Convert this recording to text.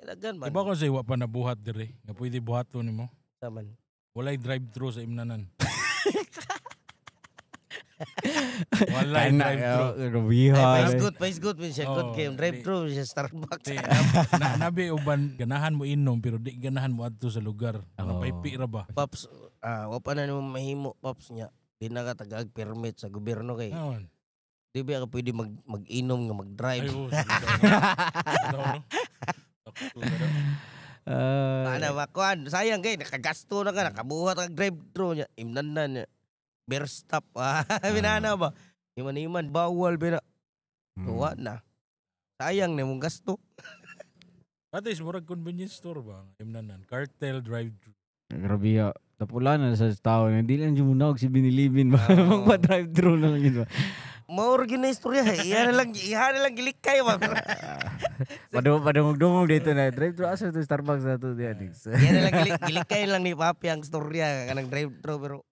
Daghan man. Iba ko sa wa pa nabuhat dire nga pwede buhaton nimo. Sa man. Walay drive-thru sa Imnanan. Walay Kana, drive-thru. grabiha. Ay, paisgot, paisgot man siya. Good Oh, game. Drive through siya Starbucks. Di, na, nabi uban ganahan mo inom pero di ganahan mo adto sa lugar. Oo. Napaypi ra ba? Paps, wa pa na nimo mahimo, Paps, niya. Di na ka tagaag permit sa gobyerno kay Naon? di ba ka pwede mag-inom nga mag-drive. Ay, oo, sige daw, no? Daw, no? Sakto ka daw. Ana ba kuan, sayang kay nakagasto na ka, nakabuhat ka drive through niya. Imnanan niya. Beer stop. Ah, binana ba? Iman-iman bawal bina. Wa na. Sayang na mong gasto. At least murag convenience store ba? Imnanan. Cartel drive-thru. Grabe. Tapula na sa tao. Hindi lang yung munawag si binilibin ba? Oo. Magpa-drive through na lang yun ba? Mao gyud na istorya. Iha na lang gilikay ba. Padungog-dungog dito na. Drive through asa to Starbucks na to diyan. Iha na lang gilikay lang ni Papi ang istorya kanang drive through pero